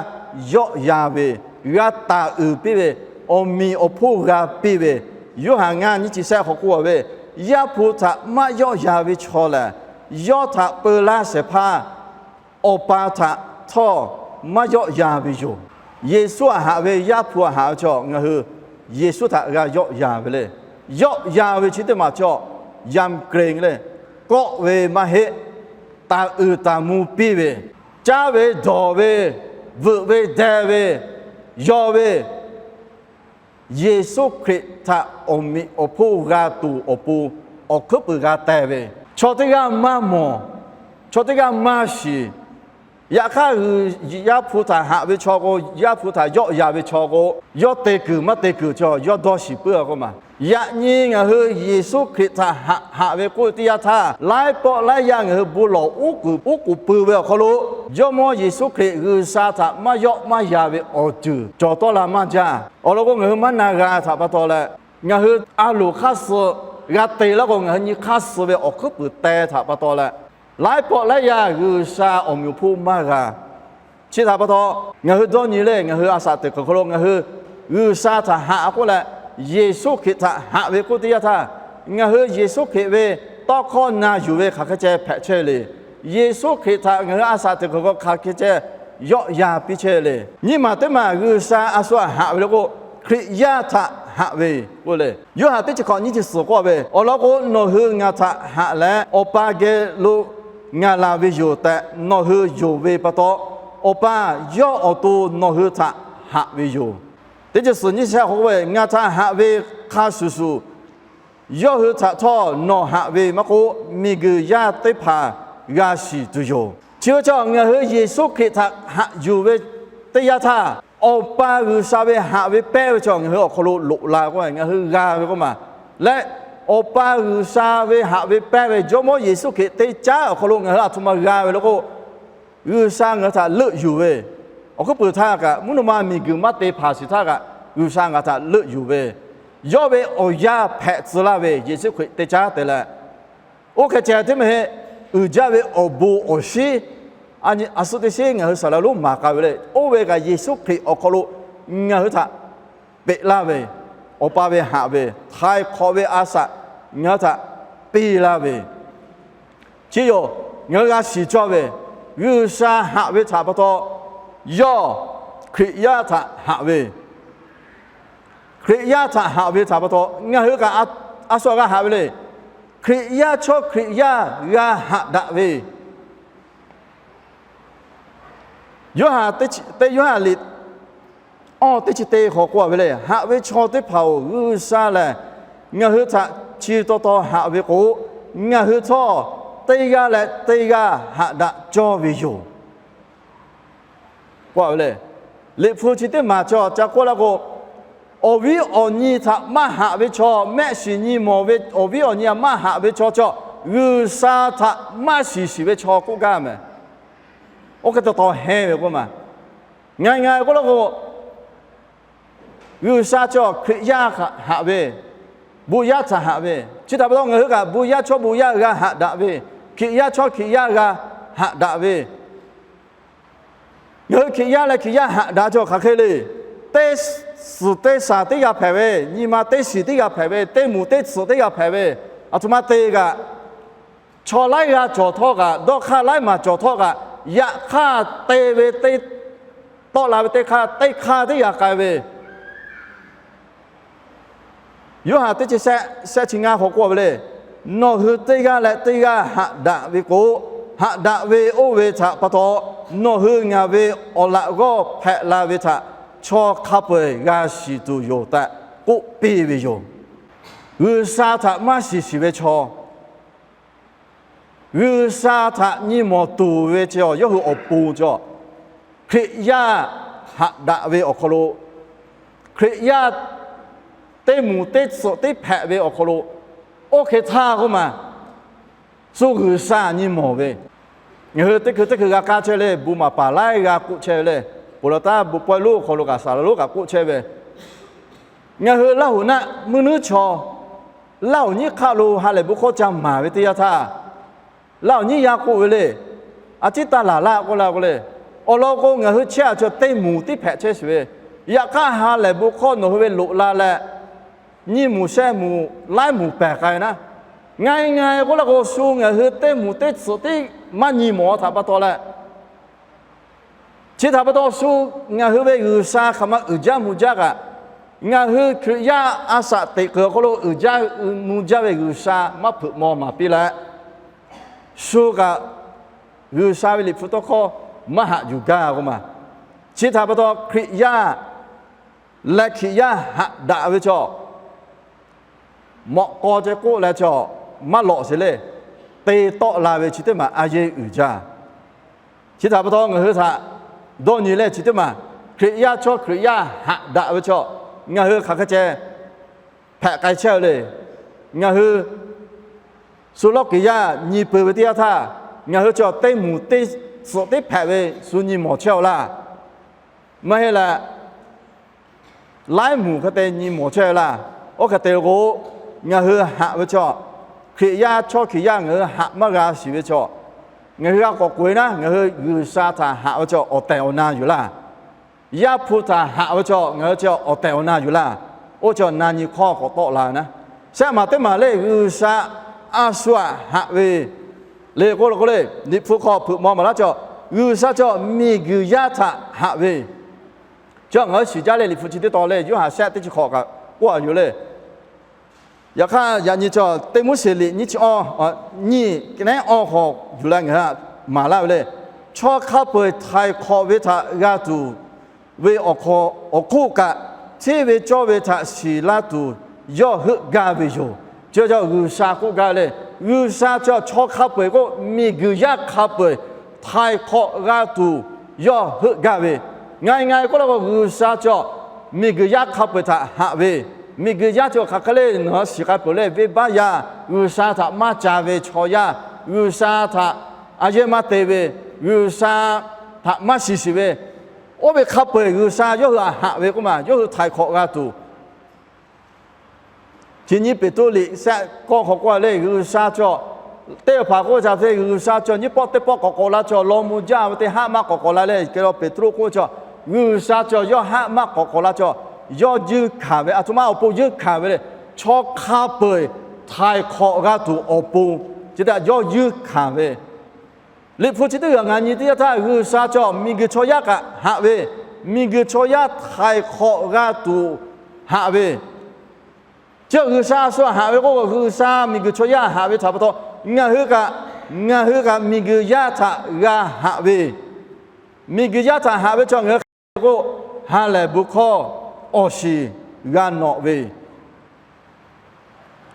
yawˆ yan ve, g'a taˍ uiˍ piˇ ve, awˬ miˍ awˬ hponˇ g'a piˇ ve, Yoˇhanˬ ngaˇ nyiˇ chi shehˆ hk'aw k'oˆ a ve, Yaˇ hpu htaꞈ maˇ yawˆ yan ve chaw lehˬ, yawˇ htaꞈ peu laˇ shehˍ hpaˇ Awˬ pa htaꞈ htawˇ maˇ yawˆ yan ve yoˬ. Yeˍsuˆ htaꞈ haꞈ ve, Yaˇ hpu htaꞈ haꞈ ve chaw ngaˬ hui Yeˍsuˆ htaꞈ g'a yawˆ yan ve le. Yawˆ yan ve chi teˇ maˬ chaw yam kre le. Kawˆ ve maˇ heˆ, taˍ uiˍ taˍ mvuh piˇ ve, caˇ ve dawˬ ve, veuꞈ ve deh ve, yaw ve, Yeˍsuˆ Hkriꞈ htaꞈ awˬ miˍ awˬ hponˇ g'a tuˬ awˬ pon awˬ hkuiˉ puiˍ g'a teh ve, chaw teˇ g'aˇ maˇ mawˬ, chaw teˇ g'aˇ maˇ shiˍ. Yaꞈ hk'aˇ, Yaˇ hpu htaꞈ haꞈ ve chaw k'o, Yaˇ hpu htaꞈ yawˆ yan ve chaw k'o, yawˇ te kuiˬ maˇ te kuiˬ chaw yawˇ dawˇ shiˍ puiˉ a k'oˆ ma. Yaꞈ nyi ngaˬ hui Yeˍsuˆ Hkriꞈ htaꞈ haꞈ haꞈ ve k'oˆ ve teˇ yanˇ htaˇ, laiˉ pawˆ laiˉ yaˇ ngaˬ hui bon lawˬ uˉ kuiˬ uˉ k'oˍ pui ve awˬ hk'aw lo, Jawˇmawˇ Yeˍsuˆ Hkriꞈ G'uiˬsha htaꞈ maˇ yawˆ maˇ yan ve awˬ ceuˬ cawˬ tawˆ la maˇ jaˇ. Awˬ lawn k'o, ngaˬ hui maˇ na g'a htaꞈ pa taw leh, ngaˬ hui a loˍ hk'aˇ suh g'a te laˇ k'o, ngaˬ hui nyi hk'aˇ suh ve awˬ hkuiˉ puiˍ teh htaꞈ pa taw leh, laiˉ pawˆ laiˉ yaˇ G'uiˬsha awˬ meꞈ awˬ hponˇ maˇ g'a. Chi htaꞈ pa taw, ngaˬ hui dawˇ nyi le, ngaˬ hui a shaꞈ teꞈ kuiˬ hk'aw lo ngaˬ hui G'uiˬsha htaꞈ haꞈ k'oˆ leh, Yeˍsuˆ Hkriꞈ htaꞈ haꞈ ve k'oˆ teˇ yanˇ htaˇ, ngaˬ hui Yeˍsuˆ Hkriꞈ ve tawˇ hkawˇ na yuˬ ve hk'aˬ hk'e ceh hpehꞈ chehˇ le. Yeˍsuˆ Hkriꞈ htaꞈ ngaˬ hui a shaꞈ teꞈ kuiˬ hk'aw hk'aˬ hk'e ceh yawˆ yan piˇ chehˇ le. Nyiˇ maˬ teˇ maˬ G'uiˬsha a shu htaꞈ haꞈ ve le k'o, Hkriꞈ yaˇ htaꞈ haꞈ ve k'oˆ le. Yoˇhanˬ teˇ chi hk'awꞈ nyiˇ chi suhˍ k'oˆ ve, awˬ lawn k'o, nawˬ hui ngaˬ htaꞈ haꞈ leh Awˬ pa geh lo ngaˬ laˬ ve yoˬ tehꞈ nawˬ hui yonˍ ve pa taw, Awˬ pa yawˇ awˬ to nawˬ hui htaꞈ haꞈ ve yoˬ. Teˇ chi suhˍ nyiˇ chi shehˆ hk'aw k'oˆ ve, Ngaˬ htaꞈ haꞈ ve hk'a shuˍ shuˍ, yawˇ hui htaꞈ htawˇ nawˬ haꞈ ve maˇ k'oˆ, miˬguiˬ yaˇ teˇ hpaˍ g'a shiˍ tuˬ yoˬ. Chi ve chaw ngaˬ hui Yeˍsuˆ Hkriꞈ htaꞈ haꞈ yuˬ ve teˇ yanˇ htaˇ, Awˬ pa G'uiˬsha ve haꞈ ve pehˇ ve chaw ngaˬ hui awˬ hk'aw lo loꞈ la k'o, ngaˬ hui g'a ve k'oˆ ma. Leh Awˬ pa G'uiˬsha ve haꞈ ve pehˇ ve Jawˇmawˇ Yeˍsuˆ Hkriꞈ teˇ caˉ awˬ hk'aw lo ngaˬ hui a htoꞈ ma g'a ve le k'o, G'uiˬsha ngaˬ hui htaꞈ leuˆ yuˬ ve, awˬ hkuiˉ puiˍ htaˇ kaꞈ, mvuhˇ naw ma miˬguiˬ maˇ te hpanˍ shiˍ htaˇ kaꞈ, G'uiˬsha ngaˬ htaꞈ leuˆ yuˬ ve, yawˇ ve awˬ yaˇ hpehꞈ tcuh laˇ ve Yeˍsuˆ Hkriꞈ teˇ caˉ te leh, oˇ hk'e ceh teˇ meh heˆ, uiˍ jaˇ ve awˬ bon awˬ shinˉ, a suh teˇ shinˉ ngaˬ hui saˍ laˍ lonˉ maˍ k'ai ve le. Oˇ ve kaꞈ Yeˍsuˆ Hkriꞈ awˬ hk'aw lo ngaˬ hui htaꞈ peꞈ laˇ ve, Awˬ pa ve haꞈ ve, htaiˍ hk'awꞈ ve a shaꞈ ngaˬ hui htaꞈ piˇ laˇ ve, chi yoˬ. Ngaˬ hui g'a shiˍ cawˇ ve, G'uiˬsha haꞈ ve htaꞈ pa taw, yawˇ Hkriꞈ yaˇ htaꞈ haꞈ ve, Hkriꞈ yaˇ htaꞈ haꞈ ve htaꞈ pa taw ngaˬ hui kaꞈ a shu g'a haꞈ ve le. Hkriꞈ yaˇ chaw Hkriꞈ yaˇ g'a haꞈ daꞈ ve, Yoˇhanˬ teˇ, Yoˇhanˬ liꞈ awˇ teˇ chi teˇ hk'aw k'oˆ ve le, Haꞈ ve chaw teˇ hpaˍ-oˬ, G'uiˬsha lehˬ ngaˬ hui htaꞈ chi taw taw haꞈ ve k'o, ngaˬ hui htawˇ teˇ g'aˇ leh teˇ g'aˇ haꞈ daꞈ cawˇ ve yoˬ. K'oˆ ve le, Liꞈ hpu chi teˇ maˬ chaw ca k'oˆ laˇ k'o, awˬ viˉ awˬ nyi htaꞈ maˇ haꞈ ve chaw, mehˆ shiˍ nyi mawˬ ve awˬ viˉ awˬ nyi htaꞈ maˇ haꞈ ve chaw chaw, G'uiˬsha htaꞈ maˇ shiˍ shiˍ ve chaw k'oˆ gaˇ mehˍ. Oˇ hk'e taw taw hehnˇ ve k'oˆ ma. Ngaˬ ngaˬ k'oˆ laˇ k'o, G'uiˬsha chaw Hkriꞈ yaˇ haꞈ ve, bon yaˇ htaꞈ haꞈ ve, chi htaꞈ pa taw ngaˬ hui kaꞈ bon yaˇ chaw bon yaˇ g'a haꞈ daꞈ ve, Hkriꞈ yaˇ chaw Hkriꞈ yaˇ g'a haꞈ daꞈ ve, ngaˬ hui Hkriꞈ yaˇ leh Hkriꞈ yaˇ haꞈ daꞈ chaw hk'aˬ hk'e le. Teˇ suhˍ teˇ shaˍ teˇ g'aˇ hpehꞈ ve, nyi ma teˇ shiˍ teˇ g'aˇ hpehꞈ ve, teˇ moˍ teˇ tsuhꞈ teˇ g'aˇ hpehꞈ ve, aˬ htoꞈ ma te kaꞈ, chaw laiˉ g'aˇ cawˬ htawˇ kaꞈ, dawˇ hk'aˇ laiˉ maˬ cawˬ htawˇ kaꞈ, yaꞈ hk'aˇ te ve teˇ, tawˆ la ve teˇ hk'aˇ teˇ hk'aˇ teˇ g'aˇ k'ai ve, Yoˇhanˬ teˇ chi shehˆ, shehˆ chi ngaˇ hk'aw k'oˆ ve le, Nawˬ hui teˇ g'aˇ leh teˇ g'aˇ haꞈ daꞈ ve k'o, haꞈ daꞈ ve oˇ ve htaꞈ pa taw, nawˬ hui ngaˬ ve awˬ laꞈ g'awˇ hpehꞈ la ve htaꞈ chaw hk'a peu-eˬ g'a shiˍ tuˬ yoˬ tehꞈ k'oˆ piˇ ve yoˬ. G'uiˬsha htaꞈ maˇ shiˍ shiˍ ve chaw, G'uiˬsha htaꞈ nyi mawˬ tuˬ ve chaw, yawˇ hui awˬ pon chaw, Hkriꞈ yaˇ haꞈ daꞈ ve awˬ hk'aw lo, Hkriꞈ yaˇ teˇ moˍ teˇ tsuhꞈ teˇ hpehꞈ ve awˬ hk'aw lo, oˇ hk'e htaˇ k'oˆ ma, shu G'uiˬsha nyi mawˬ ve, ngaˬ hui teˇ hkui teˇ hkui g'a k'aˇ chehˇ le, bon maˍ paˍ laiˉ g'aˇ k'oˆ chehˇ ve le, ponˬ laˬ taˉ bon pawehˇ lonˉ awˬ hk'aw lo kaꞈ saˍ laˍ lonˉ kaꞈ k'oˆ chehˇ ve, ngaˬ hui Laˇ hoꞈ naˆ mvuhˇ nuiˉ chaw, Laˇ hoꞈ nyiˇ hk'aˆ lo ha lehˬ bon hkawˇ ca maˍ ve teˇ yanˇ htaˇ, Laˇ hoꞈ nyiˇ yaˇ k'oˆ ve le, a ciˉ taˇ laˬ laˇ k'oˆ la k'o le, awˬ lawn k'o ngaˬ hui chehˇ a chaw teˇ moˍ teˇ hpehꞈ chehˇ shiˍ ve, Yaꞈ hk'aˇ ha lehˬ bon hkawˇ nawˬ hui ve loꞈ la leh, nyi moˍ sheh moˍ laiˉ moˍ pehˬ k'ai naˉ, nga nga k'oˆ la k'o, shu ngaˬ hui teˇ moˍ teˇ tcuhꞈ tiˉ maˇ nyi mawˬ htaꞈ pa taw leh, chi htaꞈ pa taw shu ngaˬ hui ve G'uiˬsha hk'aˬ ma uiˍ jaˇ mvuh jaˇ kaꞈ, ngaˬ hui Hkriꞈ yaˇ a shaꞈ teꞈ kuiˬ awˬ hk'aw lo uiˍ jaˇ mvuh jaˇ ve G'uiˬsha maˇ hpeuꞈ maw maˍ piˇ leh, shu kaꞈ G'uiˬsha ve Liꞈ hpu tawˇ hkawˇ maˇ haꞈ yuˬ gaˇ k'oˆ ma. Chi htaꞈ pa taw Hkriꞈ yaˇ leh Hkriꞈ yaˇ haꞈ daꞈ ve chaw, mawꞈ k'aw ceh k'oˆ leh chaw maˇ lawꞈ sheˍ le. Te tawˆ la ve chi teˇ maˬ a yeˇ uiˍ jaˇ. Chi htaꞈ pa taw ngaˬ hui htaꞈ dawˇ nyi leh chi teˇ maˬ Hkriꞈ yaˇ chaw Hkriꞈ yaˇ haꞈ daꞈ ve chaw, ngaˬ hui hk'aˬ hk'e ceh hpehꞈ k'ai chehˇ ve le. Ngaˬ hui shu lawˇ kiˍ yaˇ nyi peuˬ ve teˇ yanˇ htaˇ, ngaˬ hui chaw teˇ moˍ teˇ tcuhꞈ teˉ hpehꞈ ve shu nyi mawˬ chehˇ-oˬ laˇ. Maˇ heˆ leh, laiˉ moˍ hk'e te nyi mawˬ chehˇ ve laˇ. Oˇ hk'e te k'o, ngaˬ hui haꞈ ve chaw, Hkriꞈ yaˇ chaw Hkriꞈ yaˇ ngaˬ hui haꞈ maˇ g'a shiˍ ve chaw, ngaˬ hui g'a k'awꞈ k'oꞈ-e naˉ, ngaˬ hui G'uiˬsha htaꞈ haꞈ ve chaw awˬ tehˬ awˬ na yuˬ laˇ. Yaˇ hpu htaꞈ haꞈ ve chaw ngaˬ hui chi awˬ tehˬ awˬ na yuˬ laˇ. Oˇ chi awˬ na nyi hkawˇ k'awꞈ tawˆ la ve naˉ, shehˆ maˬ teˇ maˬ le G'uiˬsha a shu htaꞈ haꞈ ve le k'oˆ lo k'o le, Liꞈ hpu hk'aw hpeuꞈ maw maˍ laˇ chaw, G'uiˬsha chaw miˬguiˬ yaˇ htaꞈ haꞈ ve chi ngaˬ hui shiˍ jaˇ le. Liꞈ hpu chi teˇ tawn le Yoˇhanˬ shehˆ teˇ chi hk'awꞈ kaꞈ k'oˆ a yoˬ le. Yaꞈ hk'aˇ yaꞈ nyi chaw Teˇ Moˉseˍ liꞈ nyiˇ chi awˇ, nyiˇ k'ehˉ awˇ hk'aw yuˬ leh ngaˬ hui maˍ laˇ ve le. Chaw hk'a peu-eˬ htaiˍ hk'awꞈ ve htaꞈ g'a tuˬ ve awˬ hk'oˆ kaꞈ, hteˇ ve cawˇ ve htaꞈ shiˍ laˇ tuˬ yawˇ heuˆ gaˇ ve yoˬ. Chi cawˬ G'uiˬsha k'oˆ gaˇ ve le. G'uiˬsha cawˬ chaw hk'a peu-eˬ k'o, miˬguiˬ yaˇ hk'a peu-eˬ htaiˍ hk'awꞈ g'a tuˬ yawˇ heuˆ gaˇ ve. Ngaˬ ngaˬ k'oˆ la k'o, G'uiˬsha cawˬ miˬguiˬ yaˇ hk'a peu-eˬ htaꞈ haꞈ ve. Miˬguiˬ yaˇ cawˬ hk'aˬ hk'e le nawˬ shiˍ k'ai peuˬ le, venˇbaˆ yaˇ, G'uiˬsha htaꞈ maˇ ca ve chaw yaˇ, G'uiˬsha htaꞈ a yehˇ maˇ te ve, G'uiˬsha htaꞈ maˇ shiˍ shiˍ ve, oˇ ve hk'a peu-eˬ G'uiˬsha yawˇ hui htaꞈ haꞈ ve k'oˆ ma, yawˇ hui htaiˍ hk'awꞈ g'a tuˬ. Chi nyiˇ Peˍtruˆ liꞈ shehˆ k'awˇ hk'aw k'oˆ le, G'uiˬsha cawˬ teˇ hpaˍ k'oˆ ve htaꞈ hk'e, G'uiˬsha cawˬ nyiˇ pawˆ teˇ pawˆ k'awꞈ k'awꞈ la cawˬ, law mvuh jaˇ ve teˇ haˉ maˇ k'awꞈ k'awꞈ la le. Kehˬ law Peˍtruˆ k'oˆ ve cawˬ, G'uiˬsha cawˬ yawˇ haˉ maˇ k'awꞈ k'awꞈ la cawˬ, yawˇ yeunˇ hkanˍ ve, aˬ htoꞈ ma awˬ pon yeunˇ hkanˍ ve le. Chaw hk'a peu-eˬ htaiˍ hk'awꞈ g'a tuˬ awˬ pon, chi htaꞈ yawˇ yeunˇ hkanˍ ve. Liꞈ hpu chi teˇ g'aˇ ngaˬ nyi teˇ yanˇ htaˇ, G'uiˬsha cawˬ miˬguiˬ chaw yaˇ kaꞈ haꞈ ve, miˬguiˬ chaw yaˇ htaiˍ hk'awꞈ g'a tuˬ haꞈ ve. Chi G'uiˬsha a shu haꞈ ve k'o, G'uiˬsha miˬguiˬ chaw yaˇ haꞈ ve htaꞈ pa taw, ngaˬ hui kaꞈ, ngaˬ hui kaꞈ miˬguiˬ yaˇ htaꞈ g'a haꞈ ve, miˬguiˬ yaˇ htaꞈ haꞈ ve chaw ngaˬ hui hk'e k'o, ha lehˬ bon hkawˇ awˬ shiˍ g'a nawꞈ ve.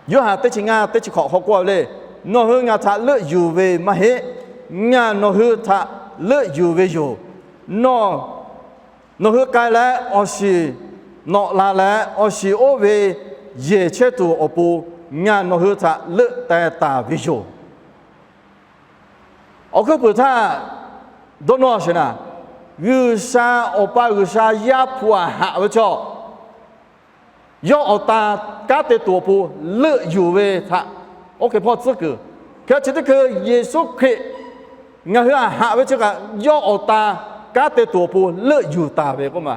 Yoˇhanˬ teˇ chi ngaˇ teˇ chi hk'awꞈ hk'aw k'oˆ ve le, nawˬ hui ngaˬ htaꞈ leuˆ yuˬ ve maˇ heˆ, ngaˬ nawˬ hui htaꞈ leuˆ yuˬ ve yoˬ. Nawˬ, nawˬ hui k'ai leh awˬ shiˍ nawꞈ la leh, awˬ shiˍ oˇ ve yehˬ chehˇ tuˬ awˬ pon ngaˬ nawˬ hui htaꞈ leuˆ teh taˍ ve yoˬ. Awˬ hkuiˉ puiˍ htaˇ dawˇ nawˇ sheˍ naˍ, G'uiˬsha, Awˬ pa G'uiˬsha Yaˇ hpu aꞈ haꞈ ve chaw, yawˇ awˬ tan kanˉ te tuˬ awˬ pon leuˆ yuˬ ve htaꞈ oˇ hk'e hpawˇ tcuhˉ kuiˬ. Hk'e chi teˇ hkui Yeˍsuˆ Hkriꞈ ngaˬ hui aꞈ haꞈ ve chi kaꞈ, yawˇ awˬ tan kanˉ te tuˬ awˬ pon leuˆ yuˬ taˍ ve k'oˆ ma.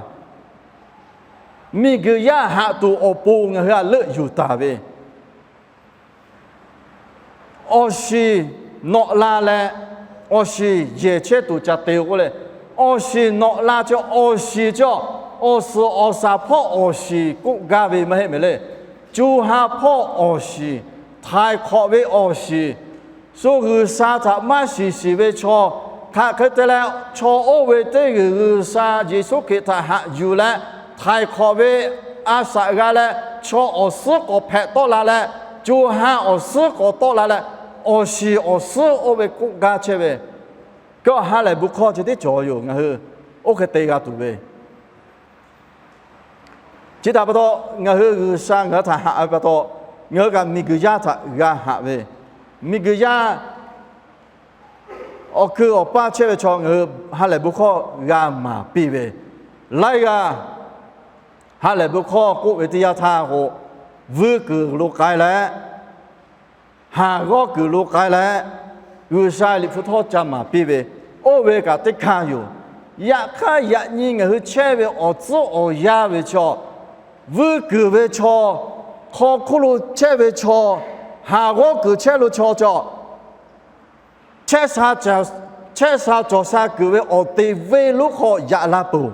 Miˬguiˬ yaˇ haꞈ tuˬ awˬ pon ngaˬ hui aꞈ leuˆ yuˬ taˍ ve. Awˬ shiˍ nawꞈ la leh, awˬ shiˍ yehˬ chehˇ tuˬ ca te-o k'oˆ le. Awˬ shiˍ nawꞈ la cawˬ, awˬ shiˍ cawˬ, awˬ suhˍ awˬ shaˍ hpawˇ awˬ shiˍ k'oˆ gaˇ ve maˇ heˆ mehˍ le. Co ha hpawˇ awˬ shiˍ, htaiˍ hk'awꞈ ve awˬ shiˍ, shu G'uiˬsha htaꞈ maˇ shiˍ shiˍ ve chaw, hk'aˬ hk'e te leh chaw oˇ ve teˇ g'uiˬ G'uiˬsha Yeˍsuˆ Hkriꞈ htaꞈ haꞈ yuˬ leh, htaiˍ hk'awꞈ ve a shaꞈ g'a leh, chaw awˬ suhˉ k'awꞈ hpehꞈ tawˆ la leh, co ha awˬ suhˉ k'awꞈ tawˆ la leh, awˬ shiˍ awˬ suhˉ oˇ ve k'oˆ gaˇ chehˇ ve, kawˆ ha lehˬ bon hkawˇ chi teˇ cawˬ yoˬ. Ngaˬ hui oˇ hk'e te g'a tuˬ ve chi htaꞈ pa taw, ngaˬ hui G'uiˬsha ngaˬ hui htaꞈ haꞈ ve pa taw, ngaˬ hui kaꞈ miˬguiˬ yaˇ htaꞈ g'a haꞈ ve, miˬguiˬ yaˇ awˬ kui awˬ paˇ chehˇ ve chaw ngaˬ hui ha lehˬ bon hkawˇ g'a maˍ piˇ ve, laiˉ g'aˇ ha lehˬ bon hkawˇ k'oˆ ve teˇ yanˇ htaˇ k'o, vuiˇ kuiˬ lo k'ai leh, haˍ g'awˇ kuiˬ lo k'ai leh, G'uiˬsha Liꞈ hpu htawˇ ca maˍ piˇ ve, oˇ ve kaꞈ teˇ hkanˇ yoˬ. Yaꞈ hk'aˇ, yaꞈ nyi ngaˬ hui chehˇ ve awˬ tcuhˉ awˬ yanˇ ve chaw, vuiˇ kuiˬ ve chaw, hk'aw hk'oˆ lo chehˇ ve chaw, haˍ g'awˇ kuiˬ chehˇ lo chaw cawˬ, chehˇ sha cawˬ sha kuiˬ ve awˬ te venˇ lonˉ hk'aw yaꞈ la peuˬ.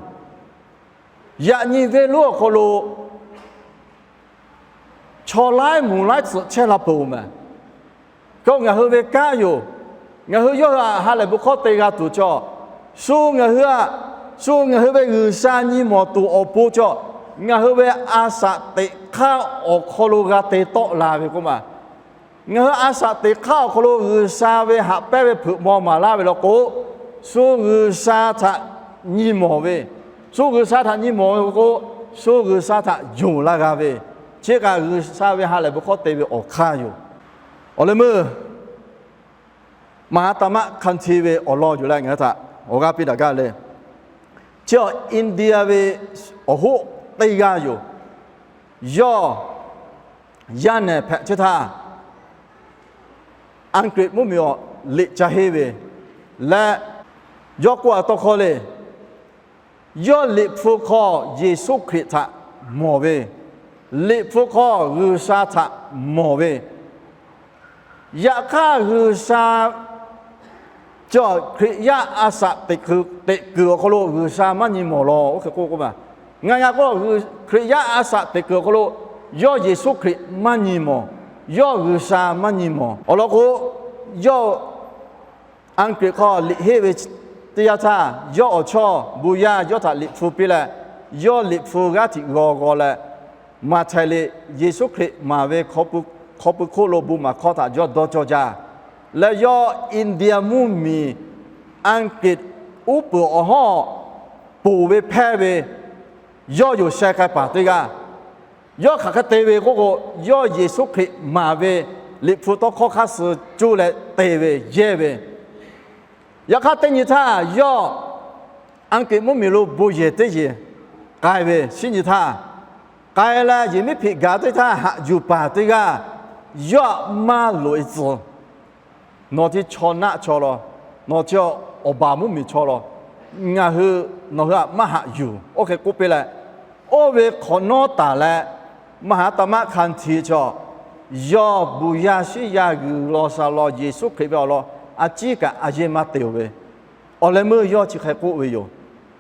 Yaꞈ nyi venˇ lonˉ awˬ hk'aw lo chaw laiˉ moˍ laiˉ tcuhꞈ chehˇ la peuˬ-oˬ mehˍ. K'o ngaˬ hui ve kanˉ yoˬ. Ngaˬ hui yawˇ hui htaꞈ ha lehˬ bon hkawˇ te g'a tuˬ cawˬ. Shu ngaˬ hui htaꞈ, shu ngaˬ hui ve G'uiˬsha nyi mawˬ tuˬ awˬ pon cawˬ. Ngaˬ hui ve a shaꞈ teꞈ hk'aˇ awˬ hk'aw lo g'a te tawˆ la ve k'oˆ ma. Ngaˬ hui a shaꞈ teꞈ hk'aˇ awˬ hk'aw lo G'uiˬsha ve haꞈ pehnˇ ve hpeuꞈ maw maˍ laˇ ve law k'o, shu G'uiˬsha htaꞈ nyi mawˬ ve, shu G'uiˬsha htaꞈ nyi mawˬ ve k'o, shu G'uiˬsha htaꞈ yonˍ laˇ g'a ve, chi kaꞈ G'uiˬsha ve ha lehˬ bon hkawˇ te ve awˬ hk'aˇ yoˬ. Awˬ leh meuˇ มหาธรรมคันธี ve awˬ lawn yuˬ leh ngaˬ hui htaꞈ awˬ g'aˇ piˇ daꞈ gaˇ le. Chi awˬ India ve awˬ hoˆ teˇ g'aˇ yoˬ. Yawˇ yaˇ nehˬ hpehꞈ chehˇ htaˇ, Anˍgriˆ mvuhˇmiˬ awˬ liꞈ ca henˇ ve leh, yawˇ k'oˆ a tawˇ hkawˇ le. Yawˇ Liꞈ hpu hk'aw Yeˍsuˆ Hkriꞈ htaꞈ mawˬ ve, Liꞈ hpu hk'aw G'uiˬsha htaꞈ mawˬ ve, yaꞈ hk'aˇ G'uiˬsha cawˬ Hkriꞈ yaˇ a shaꞈ teꞈ kuiˬ, teꞈ kuiˬ awˬ hk'aw lo G'uiˬsha maˇ nyi mawˬ law. Oˇ hk'e k'oˆ k'oˆ ma. Ngaˬ g'a k'o, Hkriꞈ yaˇ a shaꞈ teꞈ kuiˬ awˬ hk'aw lo yawˇ Yeˍsuˆ Hkriꞈ maˇ nyi mawˬ, yawˇ G'uiˬsha maˇ nyi mawˬ. Awˬ lawn k'o, yawˇ Anˍgriˆ hk'aw liꞈ henˇ ve teˇ yanˇ htaˇ, yawˇ awˬ chawˇ bon yaˇ yawˇ htaꞈ liꞈ hpu piˇ leh, yawˇ liꞈ hpu g'aˇ htiꞈ g'aw g'aw leh, Maꞈhtehˍ liꞈ Yeˍsuˆ Hkriꞈ maˍ ve hk'aw pui hk'oˆ lo bon maˍ hkawˇ htaꞈ yawˇ dawˇ cawˇ jaˇ. Leh yawˇ India mvuhˇmiˬ Anˍgriˆ uˉ peunˍ awˬ hawˉ ponˬ ve hpehˇ ve yawˇ yoˬ sheh k'ai paˍ teˇ g'aˇ. Yawˇ hk'aˬ hk'e te ve k'oˆ k'o, yawˇ Yeˍsuˆ Hkriꞈ maˍ ve Liꞈ hpu tawˇ hkawˇ hk'aˇ suh cuˇ leh te ve yehˇ ve. Yaꞈ hk'aˇ teˇ nyi htaˇ yawˇ Anˍgriˆ mvuhˇmiˬ lo bon yehˬ teˇ yehˬ k'ai ve, shinˉ nyi htaˇ k'ai leh, yehˬ miˉ hpeꞈ gaˬ teˇ htaˇ haꞈ yuˬ paˍ teˇ g'aˇ yawˇ htaꞈ maˇ loꞈ e tcuh. Nawˬ chi chaw naˆ chaw law, nawˬ chi awˬ baˬ mvuhˇmiˬ chaw law, ngaˬ hui, nawˬ hui htaꞈ maˇ haꞈ yuˬ. Oˇ hk'e k'oˆ piˇ leh, oˇ ve hk'awꞈ nawˉ taˍ leh, มหาธรรมคันธี chaw, yawˇ bon yaˇ shiˉ yaˇ g'uiˬ law sha law Yeˍsuˆ Hkriꞈ ve awˬ lawn a ciˉ kaꞈ a yeˇ maˇ te-oˬ ve, awˬ leh meuˇ yawˇ chi hk'e k'oˆ ve yoˬ.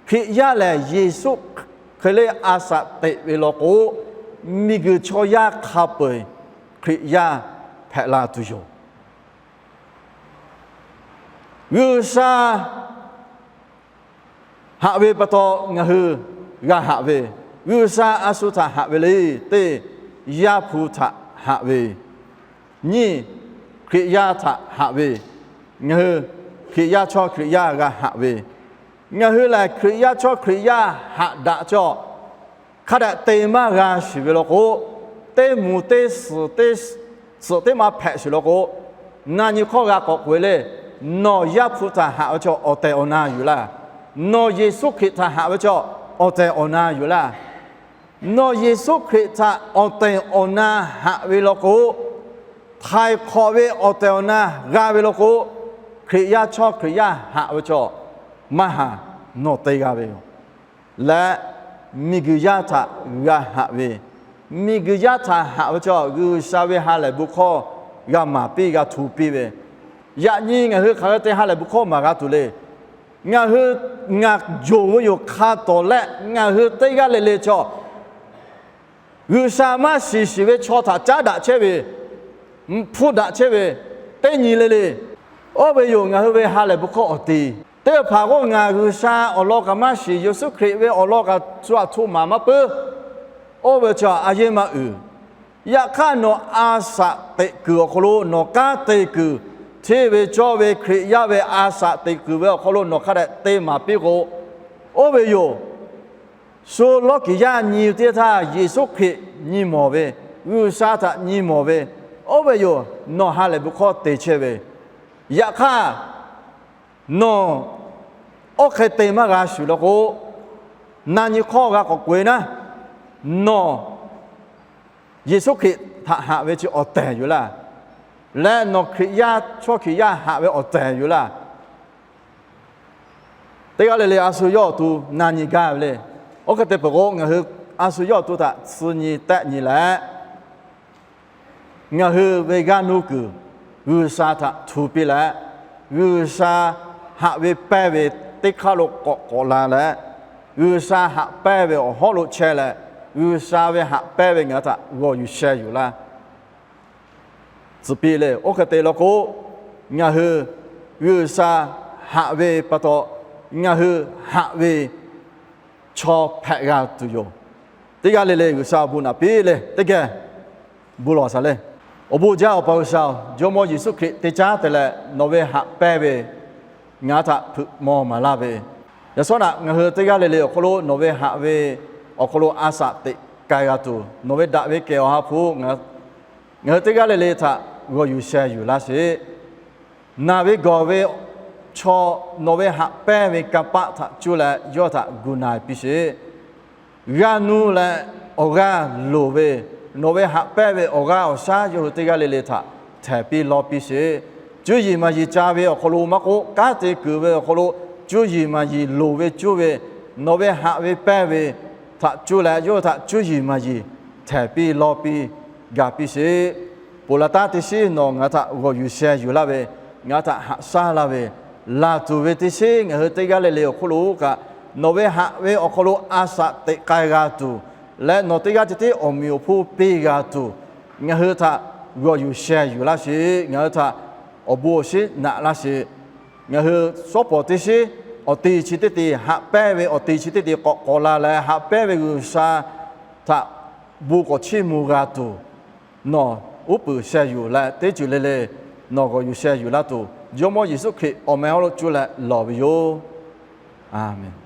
Hkriꞈ yaˇ lehˬ Yeˍsuˆ Hkriꞈ lehˬ a shaꞈ teꞈ ve law k'o, miˬguiˬ chaw yaˇ hk'a peu-eˬ Hkriꞈ yaˇ hpehꞈ la tuˬ yoˬ. G'uiˬsha haꞈ ve pa taw ngaˬ hui g'a haꞈ ve, G'uiˬsha a shu htaꞈ haꞈ ve le. Teˇ, Yaˇ hpu htaꞈ haꞈ ve. Nyiˇ, Hkriꞈ yaˇ htaꞈ haꞈ ve. Ngaˬ hui Hkriꞈ yaˇ chawˇ Hkriꞈ yaˇ g'a haꞈ ve, ngaˬ hui lehˬ Hkriꞈ yaˇ chawˇ Hkriꞈ yaˇ haꞈ daꞈ cawˇ hk'a dehꞈ te maˇ g'a shiˍ ve law k'o, teˇ moˍ teˇ suhˍ teˇ suhˍ teˇ ma hpehꞈ shiˍ law k'o, na nyi hk'awˇ g'a k'awꞈ k'oꞈ e le. Nawˬ Yaˇ hpu htaꞈ haꞈ ve chaw awˬ tehˬ awˬ na yuˬ laˇ. Nawˬ Yeˍsuˆ Hkriꞈ htaꞈ haꞈ ve chaw awˬ tehˬ awˬ na yuˬ laˇ. Nawˬ Yeˍsuˆ Hkriꞈ htaꞈ awˬ tehˬ awˬ na haꞈ ve law k'o, htaiˍ hk'awꞈ ve awˬ tehˬ awˬ na g'a ve law k'o, Hkriꞈ yaˇ chawˇ Hkriꞈ yaˇ haꞈ ve chaw maˇ haˍ, nawˬ te g'a ve yoˬ. Leh miˬguiˬ yaˇ htaꞈ g'a haꞈ ve, miˬguiˬ yaˇ htaꞈ haꞈ ve chaw G'uiˬsha ve ha lehˬ bon hkawˇ g'a maˍ piˇ g'a htu piˇ ve, yaꞈ nyi ngaˬ hui hk'aˬ hk'e te ha lehˬ bon hkawˇ maˍ g'a tuˬ le. Ngaˬ hui ngaˬ yonˍ ve yoˬ hk'a tawˍ leh ngaˬ hui teˇ g'aˇ le le chaw G'uiˬsha maˇ shiˍ shiˍ ve chaw htaꞈ caˉ daꞈ chehˇ ve, hpuˇ daꞈ chehˇ ve, teˇ nyi le le. Oˇ ve yoˬ ngaˬ hui ve ha lehˬ bon hkawˇ awˬ te. Teˇ hpaˍ k'o ngaˬ G'uiˬsha awˬ lawn kaꞈ maˇ shiˍ, Yeˍsuˆ Hkriꞈ ve awˬ lawn kaꞈ shu aꞈ hto maˍ maˇ puiˉ. Oˇ ve chaw a yeˇ maˇ uiˍ. Yaꞈ hk'aˇ nawˬ a shaꞈ teꞈ kuiˬ awˬ hk'aw lo nawˬ kanˉ te kuiˬ, hteˇ ve cawˇ ve Hkriꞈ yaˇ ve a shaꞈ teꞈ kuiˬ ve awˬ hk'aw lo nawˬ hk'a dehꞈ te maˍ piˇ k'o, oˇ ve yoˬ shu lawˇ kiˍ yaˇ nyi teˇ htaˇ Yeˍsuˆ Hkriꞈ nyi mawˬ ve, G'uiˬsha htaꞈ nyi mawˬ ve, oˇ ve yoˬ nawˬ ha lehˬ bon hkawˇ te chehˇ ve. Yaꞈ hk'aˇ nawˬ oˇ hk'e te maˇ g'a shuˍ law k'o, na nyi hk'awˇ g'a k'awꞈ k'oꞈ e naˉ, nawˬ Yeˍsuˆ Hkriꞈ htaꞈ haꞈ ve chi awˬ tehˬ yoˬ laˇ. Leh nawˬ Hkriꞈ yaˇ chawˇ Hkriꞈ yaˇ haꞈ ve awˬ tehˬ yoˬ laˇ. Teˇ g'aˇ le le a shu yawˇ awˬ to na nyi gaˇ ve le. Oˇ hk'e te peuˬ k'o, ngaˬ hui a shu yawˇ awˬ to htaꞈ tsuh nyi tehˆ nyi leh, ngaˬ hui ve g'aˇ nuˇ kuiˬ G'uiˬsha htaꞈ htu piˇ leh, G'uiˬsha haꞈ ve pehnˇ ve teˇ hk'aˇ lo k'awꞈ k'awꞈ la leh, G'uiˬsha haꞈ pehnˇ ve awˬ hawˉ lo chehˇ leh, G'uiˬsha ve haꞈ pehnˇ ve ngaˬ hui htaꞈ g'awˬ yuˬ sheh yuˬ laˇ tcuh piˇ le. Oˇ hk'e te law k'o, ngaˬ hui G'uiˬsha haꞈ ve pa taw, ngaˬ hui haꞈ ve chaw hpehꞈ g'a tuˬ yoˬ. Teˇ g'aˇ le le G'uiˬsha awˬ bon naꞈ piˇ le. Teˇ geh bon lawˬ shaˍ le. Awˬ bon jaˇ Awˬ pa G'uiˬsha-oˬ, Jawˇmawˇ Yeˍsuˆ Hkriꞈ te caˉ te leh nawˬ ve haꞈ pehnˇ ve ngaˬ htaꞈ hpeuꞈ maw maˍ laˇ ve, yaꞈ shawˉ naꞈ ngaˬ hui teˇ g'aˇ le le awˬ hk'aw lo nawˬ ve haꞈ ve awˬ hk'aw lo a shaꞈ teꞈ k'ai g'a tuˬ, nawˬ ve daꞈ ve kehˬ Awˬ ha hpu ngaˬ hui teˇ g'aˇ le le htaꞈ g'awˬ yuˬ sheh yuˬ laˇ sheˍ. Naˬ ve gawˬ ve chaw nawˬ ve haꞈ pehnˇ ve kanˇ paˆ htaꞈ cuˇ leh yawˇ htaꞈ gu na piˇ sheˍ. G'aˇ nuˇ leh awˬ g'aˇ loˍ ve, nawˬ ve haꞈ pehnˇ ve awˬ g'aˇ awˬ shaˉ yawˇ hui teˇ g'aˇ le le htaꞈ htehˍ piˇ lawˇ piˇ sheˍ. Cuˇ yiˍ maˍ yiˍ ca ve awˬ hk'aw lo maˇ k'oˆ, kanˉ te kuiˬ ve awˬ hk'aw lo cuˇ yiˍ maˍ yiˍ loˍ ve cuˇ ve, nawˬ ve haꞈ ve pehnˇ ve htaꞈ cuˇ leh yawˇ hui htaꞈ cuˇ yiˍ maˍ yiˍ htehˍ piˇ lawˇ piˇ ga piˇ sheˍ. Ponˬ laˬ taˉ teˇ shiˉ nawˬ ngaˬ hui htaꞈ g'awˬ yuˬ sheh yuˬ laˇ ve, ngaˬ hui htaꞈ haꞈ shaˉ laˇ ve, laˬ tuˬ ve teˇ shiˉ ngaˬ hui teˇ g'aˇ le le awˬ hk'aw lo kaꞈ, nawˬ ve haꞈ ve awˬ hk'aw lo a shaꞈ teꞈ k'ai g'a tuˬ leh nawˬ teˇ g'aˇ ceh tiˉ awˬ meꞈ awˬ hponˇ piˇ g'a tuˬ, ngaˬ hui htaꞈ g'awˬ yuˬ sheh yuˬ laˇ sheˍ. Ngaˬ hui htaꞈ awˬ bon awˬ shinˉ naꞈ laˇ sheˍ. Ngaˬ hui shawˉ pawˍ teˇ shiˉ awˬ te chi teˇ te haꞈ pehnˇ ve awˬ te chi teˇ te k'awꞈ k'awꞈ la leh haꞈ pehnˇ ve G'uiˬsha htaꞈ bon k'awꞈ chiˇ mvuh g'a tuˬ, nawˬ uˉ peunˍ sheh yuˬ leh teˇ ceuˬ le le nawˬ g'awˬ yuˬ sheh yuˬ laˇ tuˬ, Jawˇmawˇ Yeˍsuˆ Hkriꞈ awˬ meh awˬ hk'aw lo cuˇ leh lawˬ ve yoˬ. A menˍ.